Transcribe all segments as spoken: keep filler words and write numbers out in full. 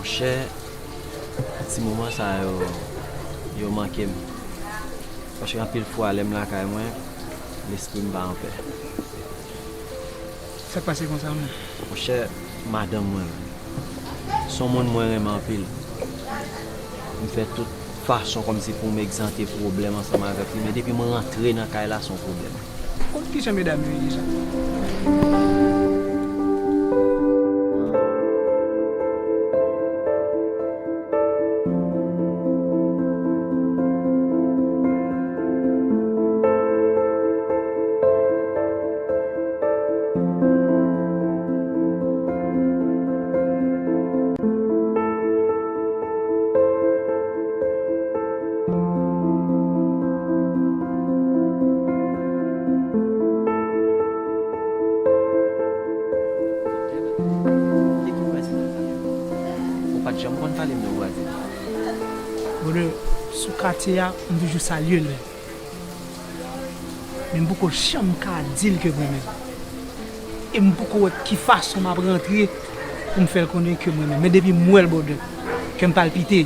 Monchè, ti moman sa yo, yo manke m. Paske anpil fwa, lè m lakay mwen, lespri m pa anpè. Sa k pase konsa menm? Monchè, madanm mwen menm, se yon moun mwen renmen anpil. M fè tout fason kòmsi pou m egzante pwoblèm ansanm avèk li, men depi mwen rantre nan kay la, se yon pwoblèm. Kot kijan medam yo ye deja? Ou pa t janm konn pale m de Brazil. Brother, sou katye a, m toujou salye l menm. Men m poko janm ka di l ke m renmen l. E m poko wè ki fason m ap rantre pou m fè l konnen ke m renmen l. Men depi m wè l, brother, kè m palpite.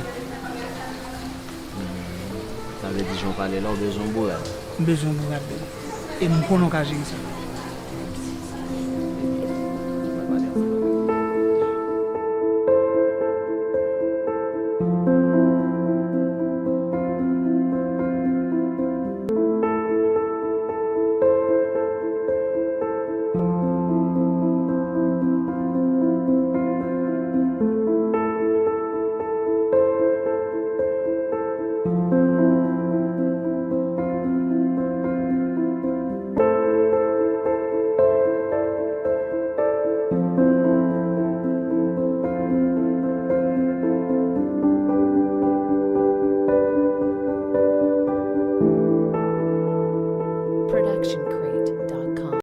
Sa vle di jan w pale la, w bezwen yon bourad. M bezwen yon bourad, brother. E m konnen w ka jere sa.